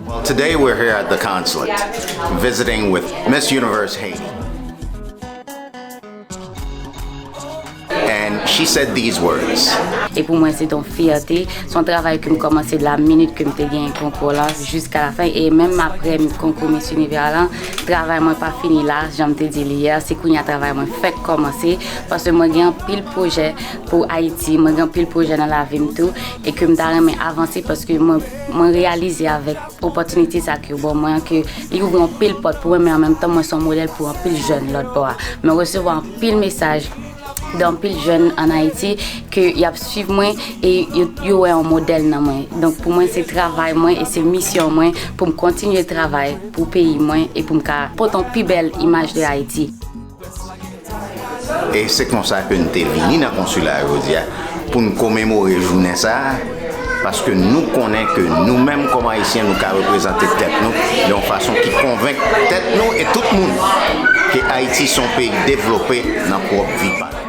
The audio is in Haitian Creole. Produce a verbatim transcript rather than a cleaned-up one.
Well, today we're here at the consulate, visiting with Miss Universe Haiti. And she said these words. E pou mwen se t yon fyète, se yon travay ke m kòmanse de la minit ke m te genyen konkou la jiska la fen. E menm apre m konkou Miss Univers la, travay mwen pa fini la, jan m te di li yè, se kounye a travay mwen fèk kòmanse, paske mwen gen anpil pwojè pou Ayiti, mwen gen anpil pwojè nan lavi m tou, e ke m ta renmen avanse paske mwen, mwen reyalize avèk opòtinite sa ke yo ban mwen an, ke li ouvri anpil pòt pou mwen, men an menm tan mwen se yon modèl pou anpil jèn lòt bò a. Mwen resevwa anpil mesaj de anpil jèn ann Ayiti ke y ap swiv mwen e yo, yo wè yon modèl nan mwen. Donk pou mwen se travay mwen e se misyon mwen pou m kontinye travay pou peyi mwen e pou m ka pote yon pi bèl imaj de Ayiti. E se konsa ke n te vini nan konsila a jodi a pou n komemore jounen sa a, paske nou konnen ke nou menm kòm Ayisyen nou ka reprezante tèt nou de yon fason ki konvenk tèt nou e tout moun ke Ayiti se yon peyi devlope nan pwòp vi pa l.